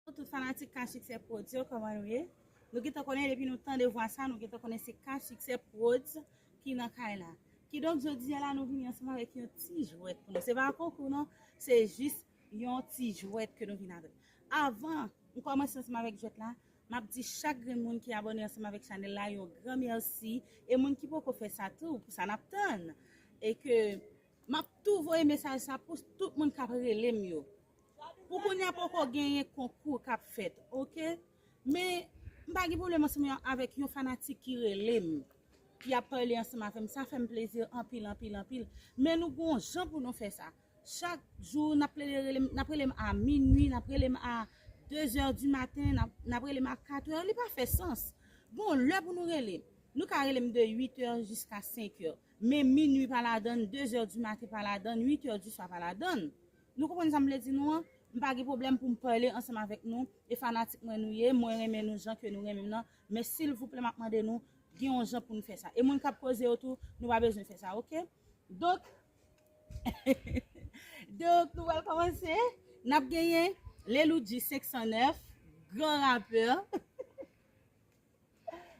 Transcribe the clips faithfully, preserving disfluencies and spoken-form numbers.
Tout fanatik Ka Siksè Prod yo, kòman nou ye? Nou gentan konnen depi nou tande vwa sa, nou gentan konnen se Ka Siksè Prod ki nan kay la. Kidonk, jodi a la, nou vini ansanm avèk yon ti jwèt pou nou. Se pa yon konkou, non, se jis yon ti jwèt ke nou vin avèk. Avan m kòmanse ansanm avèk jwèt la, m ap di chak grenn moun ki abòne ansanm avèk chanèl la yon gran mèsi. E moun ki poko fè sa tou, pou sa n ap tann. E ke m ap tou voye mesaj sa pou tout moun k ap rele m yo. Pou kounye a poko genyen konkou k ap fèt, oke? Men, m pa gen pwoblèm ansanm avèk yon fanatik ki rele m, ki ap pale ansanm avè m. Sa fè m plezi anpil, anpil, anpil. Men nou gon jan pou nou fè sa. Chak jou, n ap rele, rele m, n ap rele m a minui, n ap rele m a de zè di maten, n ap, n ap rele m a kat è, li pa fè sans. Gon lè pou nou rele m. Nou ka rele m de uit è jiska senk è. Men minui pa ladann, de zè di maten pa ladann, uit è di swa pa ladann. Nou konprann sa m vle di nou an? M pa gen pwoblèm pou m pale ansanm avèk nou. E fanatik mwen nou ye, mwen renmen nou jan ke nou renmen m nan. Men silvouplè, m ap mande nou, gen yon jan pou nou fè sa. E moun k ap koze yo tou, nou pa bezwen fè sa, oke? Donk, donk, nou pral kòmanse. N ap genyen Leloudji senk san nèf, gran rapè.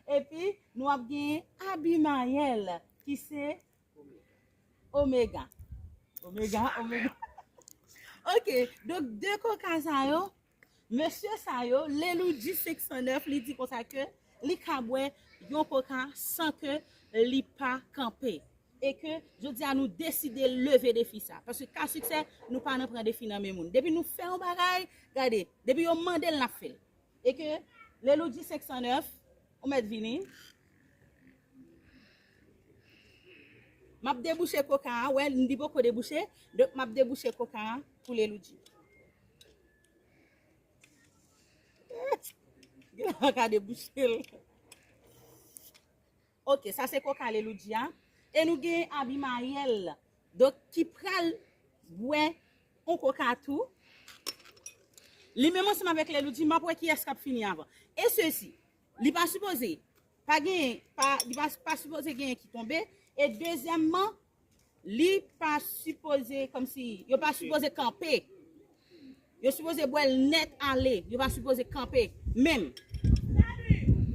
Epi, nou ap genyen Abimaël, ki se Omega. Omega, Omega. Ok, donk de koka sa yo, mesye sa yo, Leloudji senk san nèf, li di konsa ke li ka bwè yon koka san ke li pa kanpe. E ke jodi a nou deside leve defi sa. Paske Ka Siksè, nou pa nan pran defi nan men moun. Depi nou fè yon bagay, gade, depi yo mande l, n ap fè l. E ke Leloudji senk san nèf, ou mèt vini. M ap debouche koka a, wè, li poko debouche, donk m ap debouche koka a pou Leloudji. Gen la ka debouche l. Ok, sa se koka Leloudji a. E nou gen Abimaël, donk, ki pral bwè yon koka tou. Li menm ansanm avèk Leloudji, m ap wè kiyès k ap fini avan. E sesi, li pa sipoze pa genyen, pa, li pa, pa sipoze genyen ki tonbe. E dezyèmman, li pa sipoze, kòmsi, yo pa sipoze kanpe. Yo sipoze bwè l nèt ale. Yo pa sipoze kanpe menm.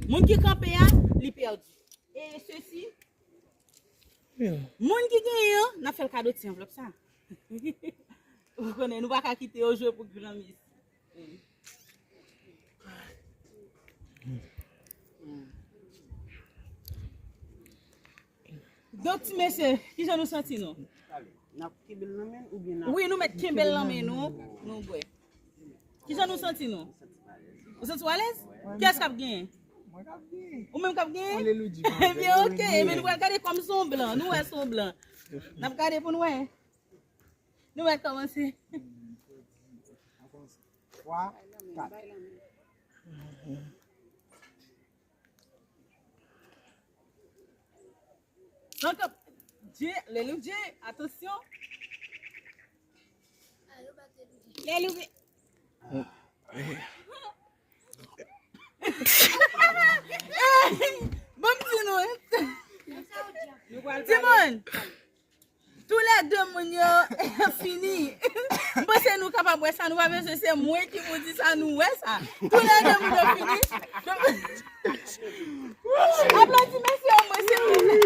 Moun ki kanpe a, li pèdi. E sesi, moun ki genyen an, n ap fè l kado ti anvlòp sa. Ou konnen, nou pa ka kite yo jwe pou granmesi. Donk, ti mesye, kijan nou santi nou? N ap kenbe l nan men n oubyen n ap... Wi, nou mèt kenbe l nan men nou, nou bwè. Kijan nou santi nou? Ou santi w alèz? Kiyès k ap genyen? Mwen k ap genyen. Ou menm k ap genyen? Ebyen, ok, ebyen, nou pral gade kòm se yon blan, nou wè se yon blan. N ap gade pou n wè. Nou mèt kòmanse. Twa, kat. Donk, Dje, Leloudji, atansyon. Leloudji. Bon, m di nou, timoun. Toulède moun yo fini. M panse nou kapab wè sa, nou pa bezwen se mwen ki pou di sa, nou wè sa. Toulède moun yo fini. Aplodi mesye yo, mwen se mwen.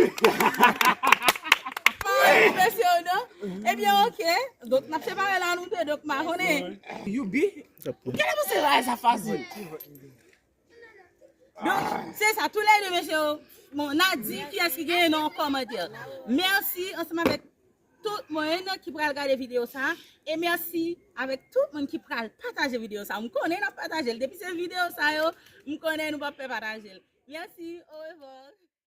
Pa aplodi mesye yo, non. Ebyen, ok. Donk, n ap separe la, nou de, donk, m pa konnen. Yubi? Kèlè pou se bagay sa fasil? Donk, se sa, toulède mesye yo. Bon, n a di kiyès ki genyen nan yon kòmantè. Mèsi ansanm avèk tout moun ki pral gade videyo sa. E mèsi avèk tout moun ki pral pataje videyo sa. M konnen n ap pataje l. Depi se videyo sa yo, m konnen nou p ap pè pataje l. Mèsi, orevwa.